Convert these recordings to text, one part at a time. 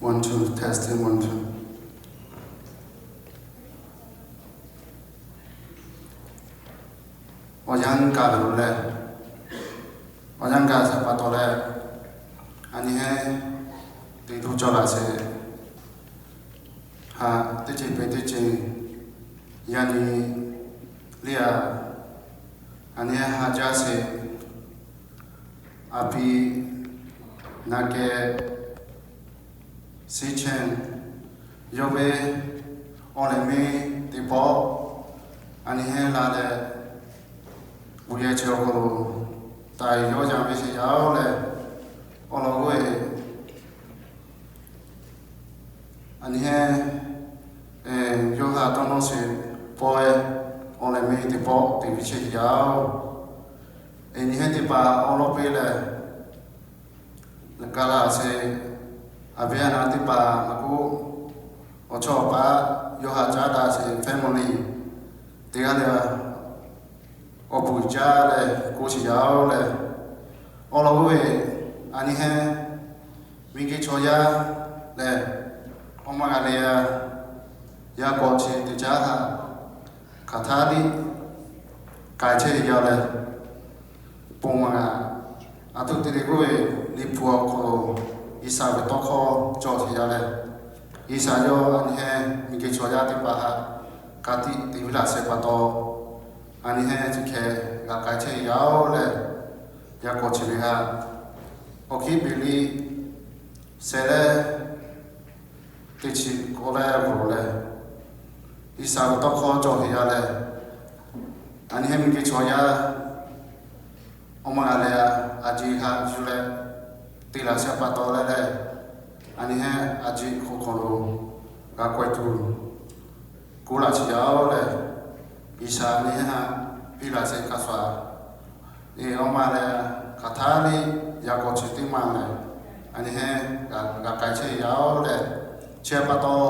One, two, testing, one, two. Awˬ yanˇ gaˬ ve lo leh, awˬ yanˇ gaˬ sheˍ pa taw leh, a nyi heˆ teꞈ tu cawˬ laꞈ sheˍ. Haꞈ teˇ ceuˬ peuˬ teˇ ceuˬ yaˇ nyi liˇ a, a nyi heˆ haꞈ jaˇ sheˍ. A pi na keh siˉ chehˇ yawˇ ve awˬ lehˬ miˇ teˇ pawˆ a nyi heˆ la leh, bon yehˬ chi awˬ hk'aw lo taiˍ yawˇ yanˇ ve sheˍ yaˇ oˬ leh, awˬ lawn k'oˆ ve, a nyi heˆ yawˇ haꞈ dawˇ nawˇ sheˍ pawehˇ awˬ lehˬ miˇ teˇ pawˆ te ve chehˇ yaˇ oˬ. A nyi heˆ teˇ hpaˍ awˬ lawn piˇ leh, gaˬ laꞈ sheˍ. A viˉ a naˍ teˇ hpaˍ maˇ k'oˆ, awˬ chawˇ awˬ paˆ yawˇ haꞈ caˉ daꞈ sheˍ family teˇ g'aˇ leh, awˬ puˍ caˉ leh k'oˆ sheˍ yaˇ oˬ leh, awˬ lawn k'oˆ ve, a nyi heˆ miˬguiˬ chaw yaˇ lehˬ, awˬ maˇ g'a leh, yaˇ kawꞈ chi teˇ caˉ haꞈ hk'aˬ htaˇ liˇ k'ai chehˇ ve yaˇ leh, pon maˇ g'a. A htoꞈ te leh k'oˆ ve, Liꞈ hpu awˬ hk'aw lo Iˉsaˍ ve tawˇ hkawˇ cawˬ sheˍ yaˇ leh, Iˉsaˍ yawˇ a nyi heˆ miˬguiˬ chaw yaˇ teˇ hpaˍ haꞈ ka tiꞈ te ve laꞈ sheˍ pa taw, a nyi heˆ chi hk'e g'a k'ai chehˇ yaˇ oˬ leh, yaˇ kawꞈ chi ve haꞈ awˬ hkiˉ peꞈ liˇ sheh leh teˇ chi k'awꞈ leh g'awˬ leh, Iˉsaˍ ve tawˇ hkawˇ cawˬ sheˍ yaˇ leh, a nyi heˆ miˬguiˬ chaw yaˇ awˬ maˇ g'a leh, a ciˉ haꞈ yuˬ leh te laꞈ sheˍ pa taw leh leh, a nyi heˆ a ciˉ hk'aw hk'aw lo g'a k'awehˇ tuˬ kuˇ laꞈ sheˍ yaˇ oˬ leh, Iˉsaˍ a nyi heˆ haꞈ piˇ laꞈ sheˍ hk'a shuˍ, awˬ maˇ leh hk'aˬ htaˇ liˇ yaˇ kawꞈ chi teˇ maˇ leh, a nyi heˆ g'a k'ai chehˇ yaˇ oˬ leh, chi pa taw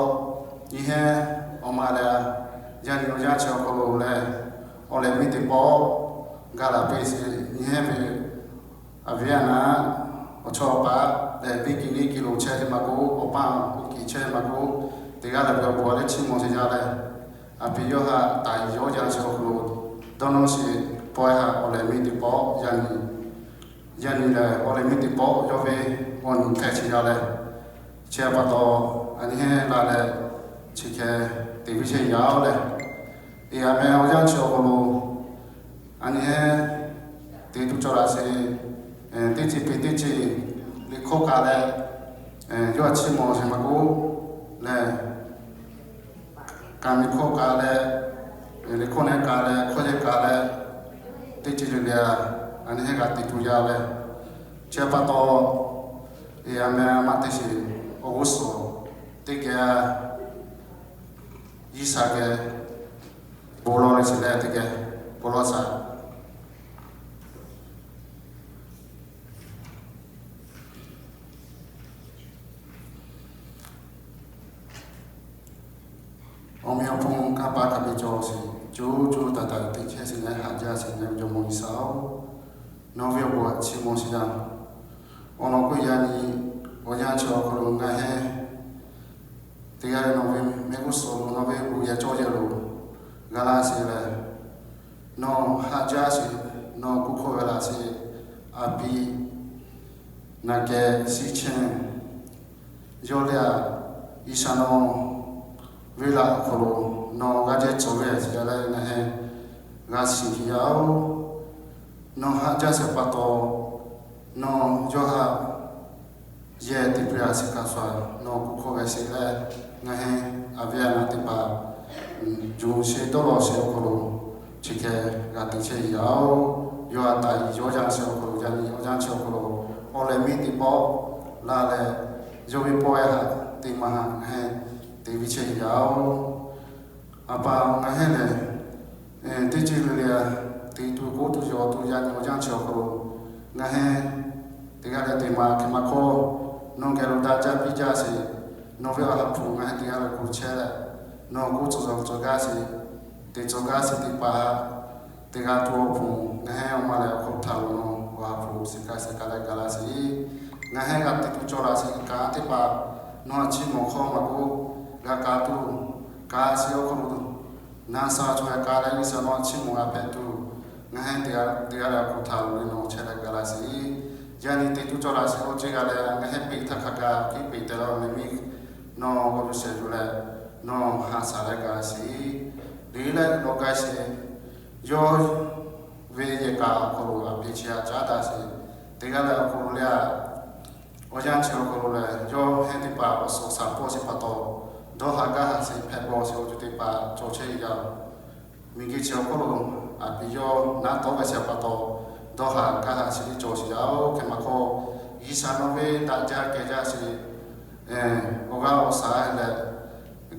nyi heˆ awˬ maˇ leh yaˇ nyi awˬ yanˇ chi awˬ hk'aw lo leh, awˬ lehˬ miˇ teˇ pawˆ gaˬ laꞈ piˇ sheˍ. Nyi heˆ ve a viˉ a naˍ, awˬ chawˇ awˬ paˆ leh biˇ kiˬ niˇ kiˬ lo chehˇ ve maˇ k'oˆ, awˬ paˆ awˬ kiˬ chehˇ ve maˇ k'oˆ, teˇ g'aˇ leh ve awˬ bon a leh chiˇ mvuh sheˍ yaˇ leh, a pi yawˇ haꞈ taiˍ yawˇ yanˇ chi awˬ hk'aw lo dawˇ nawˇ sheˍ pawehˇ haꞈ awˬ lehˬ miˇ teˇ pawˆ yaˇ nyi yaˇ nyi leh awˬ lehˬ miˇ teˇ pawˆ yawˇ ve awˬ nyi hpehꞈ sheˍ yaˇ leh, chi pa taw a nyi heˆ la leh chi hk'e te ve chehˇ yaˇ oˬ leh, a meh awˬ yanˇ chi awˬ hk'aw lo a nyi heˆ teꞈ tu cawˬ laꞈ sheˍ. Teˇ ceuˬ peuˬ teˇ ceuˬ liꞈ hkawˇ k'a leh, yawˇ a chiˇ mvuh sheˍ maˇ k'oˆ leh, kaꞈ liꞈ hkawˇ k'a leh, liꞈ hkawˇ nehˉ k'a leh, hkawˇ yehˬ k'a leh, teˇ ceuˬ le le a, a nyi heˆ g'a teꞈ tu yaˇ leh, chi pa taw a meh maˇ teˇ shiˍ awˬ g'uˇ suhˍ teˇ geh a Iˉsaˍ geh bon lawˬ leh sheˍ leh teˇ geh bon lawˬ shaˍ. Awˬ meh awˬ hpon kanˇ paˆ kaꞈ ve cawˬ sheˍ, co co taiˍ taiˍ teꞈ chehˇ sheˍ leh haꞈ jaˇ sheˍ leh, Jawˇmawˇ Iˉsaˍ oˬ, nawˬ ve awˬ bon htaꞈ chiˇ mvuh sheˍ yaˇ. Awˬ lawn k'o yaˇ nyi awˬ yanˇ chi awˬ hk'aw lo ngaˬ heˆ teˇ g'aˇ leh nawˬ ve mehˆ g'uˇ suhˍ lo nawˬ ve bon yehˬ cawˇ yehˬ lo g'a laˇ sheˍ leh, nawˬ haꞈ jaˇ sheˍ, nawˬ kuˇ hkawˇ ve laꞈ sheˍ, a pi naˍ keh siˉ chehˇ yawˇ leh a, Iˉsaˍ nawˬ ve laꞈ awˬ hk'aw lo nawˬ g'a jehˇ cawˬ ve a ciˉ leh ngaˬ heˆ g'a shiˍ hkiˬ yaˇ oˬ. Nawˬ haꞈ jaˇ sheˍ pa taw, nawˬ yawˇ haꞈ yehˬ teˇ hpaˍ a shiˍ hk'a shuˍ nawˬ kuˇ hkawˇ ve sheˍ leh, ngaˬ heˆ a viˉ a naˍ teˇ hpaˍ yuˬ sheˍ dawˇ lawˬ sheˍ awˬ hk'aw lo chi hk'e g'a teꞈ chehˇ yaˇ oˬ. Yawˇ a taiˍ yawˇ yanˇ chi awˬ hk'aw lo, yaˇ nyi awˬ yanˇ chi awˬ hk'aw lo, awˬ lehˬ miˇ teˇ pawˆ la leh, yawˇ ve pawehˇ haꞈ teˇ maˇ haꞈ ngaˬ heˆ teꞈ ve chehˇ yaˇ oˬ. A pa, ngaˬ heˆ lehˬ teˇ ceuˬ le le a, teꞈ tu k'oˆ tu yaw tu yaˇ nyi awˬ yanˇ chi awˬ hk'aw lo, ngaˬ heˆ teˇ g'aˇ leh teˇ maˇ hk'e maˇ hkawˇ, nawˬ geh lo daꞈ jaˇ piˇ jaˇ sheˍ. Nawˬ ve awˬ ha hpu ngaˬ heˆ teˇ g'aˇ leh k'oˆ chehˇ leh, nawˬ k'oˆ tcuh zawˬ tcuh gaˇ sheˍ, teꞈ tcuh gaˇ sheˍ teˇ hpaˍ, teˇ g'aˇ tuˬ awˬ pon ngaˬ heˆ awˬ maˇ leh awˬ hk'aw htaꞈ lo nawˬ awˬ ha hpu shiˍ kaˇ sheˍ kaˇ leh gaˬ laˇ sheˍ. Ngaˬ heˆ g'a teꞈ tu cawˬ laꞈ sheˍ kaꞈ teˇ hpaˍ Nawˬ hui chiˇ mvuh hkawˇ maˇ k'oˆ, g'a ka tuˬ, ka shiˍ awˬ hk'aw lo, na sha chaw hk'a leh G'uiˬsha nawˬ hui chiˇ mvuh g'a hpehꞈ tuˬ, ngaˬ hui teˇ g'aˇ leh awˬ hk'aw lo le nawˬ chehˇ leh gaˬ la sheˍ. Yaˇ nyi teˇ tuˉ cawˬ la sheˍ. Oˇ ceuˬ g'a leh ngaˬ hui peꞈ htaˇ hk'a gaˬ kiˇ peꞈ te la ve mehˍ miˇ nawˬ g'aw lo shehˍ yuˬ leh nawˬ ha shaˍ leh gaˬ sheˍ. Liꞈ leh lawˬ k'ai sheˍ. Yawˇ ve yehˬ kaꞈ awˬ hk'aw lo a piˍ chi a caˉ daꞈ sheˍ. Teˇ g'aˇ leh awˬ hk'aw lo le a, awˬ yanˇ chi awˬ hk'aw lo lehˬ, yawˇ hehnˇ teˇ hpaˍ awˬ suhˍ shaˍ pawˇ sheˍ pa taw, dawˇ haˍ gaˇ haˍ sheˍ hpehꞈ bawˬ sheˍ awˬ ceuˬ teˇ hpaˍ cawˬ chehˇ ve yaˇ. Miˬguiˬ chi awˬ hk'oˆ lo a piˍ yawˇ naˉ tawˉ ve sheˍ pa taw, dawˇ haˍ gaˇ haˍ sheˍ tiˉ cawˬ sheˍ yaˇ oˬ. Hk'e maˇ k'oˆ, G'uiˬsha nawˬ ve daꞈ jaˇ kehˬ jaˇ sheˍ, awˬ g'aˇ awˬ shaˍ leh,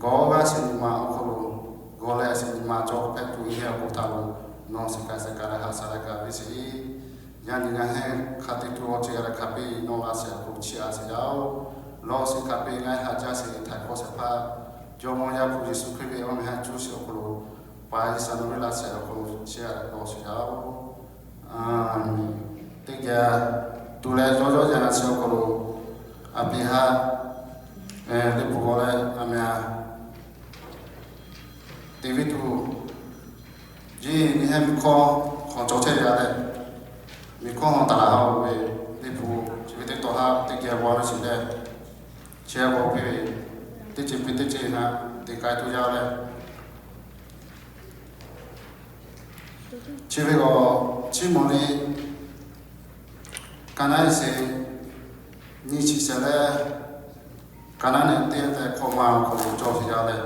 g'awˇ g'aˇ sheˍ nyi ma awˬ hk'aw lo, g'awˇ leh sheˍ nyi ma cawˬ hpehꞈ tuˬ, yaˇ awˬ hk'aw lo nawˬ shiˍ kaꞈ shiˍ kaꞈ leh ha shaˍ leh gaˬ ve sheˍ. Yaˇ nyi ngaˬ hui hk'a teˇ tuˬ awˬ ceuˬ g'a leh hk'a peꞈ nawˬ laꞈ shehˍ awˬ hk'aw lo chiˇ a sheˍ yaˇ oˬ. Lawˇ shiˍ hk'a peꞈ ngaˬ hui haꞈ jaˇ sheˍ htaiˍ hk'awˇ shehˍ hpaˇ, Jawˇmawˇ Yaˇ hpu Yeˍsuˆ Hkriꞈ ve awˬ meh haꞈ cuˇ sheˍ awˬ hk'aw lo, pa G'uiˬsha nawˬ ve laꞈ shehˍ awˬ hk'aw lo chiˇ a leh lawˇ sheˍ yaˇ oˬ. Teˇ geh tuˬ leh yawˇ yawˇ yaˇ shiˍ awˬ hk'aw lo, a piˍ haˉ, teˇ pawˆ g'awˇ leh a meh a teꞈ ve tuˬ, yaˇ nyi hehnˇ miˬ hkawˇ hk'aw cawˬ chehˇ yaˇ leh, miˬ hkawˇ hk'aw taˍ laˬ haˉ oˬ ve, teˇ pawˆ chi ve teˇ tawˆ haˉ teˇ geh g'awˇ leh shiˍ leh, chi a g'awˇ piˇ ve, teˇ ceuˬ piˇ teˇ ceuˬ haꞈ te k'ai tuˬ yaˇ leh, chi ve g'awˇ chiˇ mvuh le, ka naˉ sheˍ nyi chi shehˍ leh, ka naˉ nehˬ teˇ tehꞈ hk'awꞈ ma awˬ hk'aw lo cawˬ sheˍ yaˇ leh,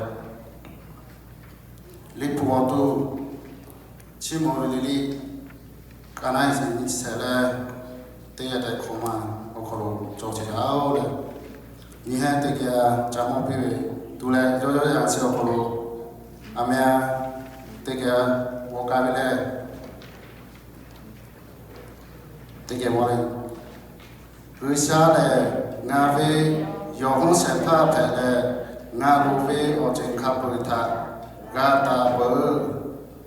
Liꞈ hpu awˬ to chiˇ mvuh ve le le, ka naˉ sheˍ nyi chi shehˍ leh, teˇ g'aˇ tehꞈ hk'awꞈ ma awˬ hk'aw lo cawˬ sheˍ yaˇ oˬ leh, nyi hehnˇ teˇ geh ca mawˇ piˇ ve, tuˬ leh yawˇ yawˇ yaˇ shiˍ awˬ hk'aw lo, a meh a teˇ geh g'awˇ k'ai ve leh, teˇ geh mawˇ le. G'uiˬsha lehˬ, ngaˬ ve yawˬ hawˉ shehˍ hpaˇ hpehꞈ leh, ngaˬ loˍ ve awˬ ceuˬ hk'a peu-eˬ htaꞈ g'a taˍ peuˬ.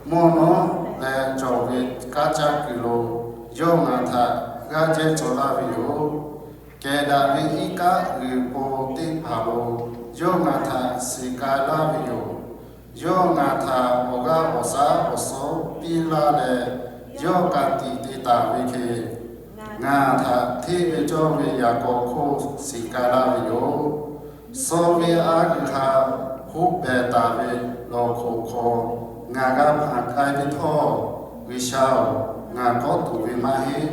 Mvuhˇ naw leh cawˬ ve kanˉ caˇ kuiˬ lo yawˇ ngaˬ htaꞈ g'aˇ jehˇ cawˬ laˇ ve yoˬ. Kehˬ daꞈ ve iˉ kaˆ g'uiˬ po teˇ hpaˍ lo yawˇ ngaˬ htaꞈ shiˍ k'ai laˇ ve yoˬ. Yawˇ ngaˬ htaꞈ awˬ g'aˇ awˬ shaˉ awˬ suhˉ piˇ laˇ leh, yawˇ ka tiꞈ te taˍ ve hk'e, ngaˬ htaꞈ hteˇ ve cawˇ ve yaꞈ k'aw hk'oˆ shiˍ k'ai laˇ ve yoˬ. Suh ve a kuiˬ hk'a hoˆ pehˍ taˍ ve lawˬ hk'oꞈ hk'aw, ngaˬ g'a hpanˍ k'ai ve htawˇ, G'uiˬsha-oˬ, ngaˬ kawˆ tuˬ ve maˇ heˆ.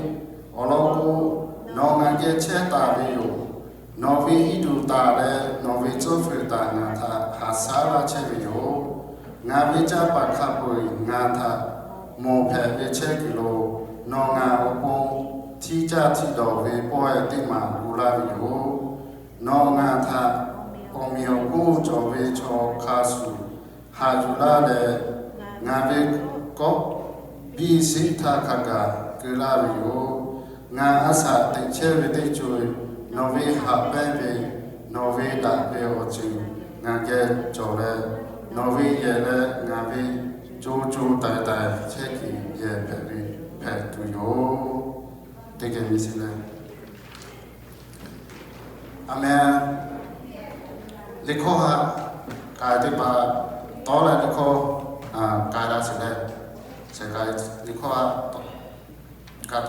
Awˬ lawn k'o, nawˬ ngaˬ geh chehˇ taˍ ve yoˬ. Nawˬ ve iˉ duˬ taˍ leh nawˬ ve tcuhˇ fuiˍ taˍ ngaˬ htaꞈ haꞈ shaˉ laˇ chehˇ ve yoˬ. Ngaˬ ve caˇ paˍ hk'a peu-eˬ ngaˬ htaꞈ mawˬ hpehꞈ ve chehˇ kuiˬ lo, nawˬ ngaˬ awˬ pon htiˇ caˇ htiˇ dawˬ ve pawehˇ teˇ maˬ gu laˇ ve yoˬ. Nawˬ ngaˬ htaꞈ awˬ meꞈ awˬ hponˇ cawˬ ve chaw hk'a shuˍ haꞈ yuˬ laˇ leh, ngaˬ ve kawˆ biˇ shiˉ htaˇ hk'a gaˬ keu laˇ ve yoˬ. Ngaˬ a shaꞈ teꞈ chehˇ ve teˇ co-e, nawˬ ve haꞈ pehnˇ ve, nawˬ ve daꞈ ve awˬ ceuˬ ngaˬ geh cawˬ leh, nawˬ ve yehˬ leh ngaˬ ve co co taiˍ taiˍ chehˇ kuiˬ yehˬ hpehꞈ ve hpehꞈ tuˬ yoˬ. Teˇ geh nyi sheˍ leh, a meh, liꞈ hkawˇ haꞈ k'ai teˇ hpaˍ tawˉ leh liꞈ hkawˇ k'ai la sheˍ leh, shehˍ k'ai liꞈ hkawˇ haꞈ k'ai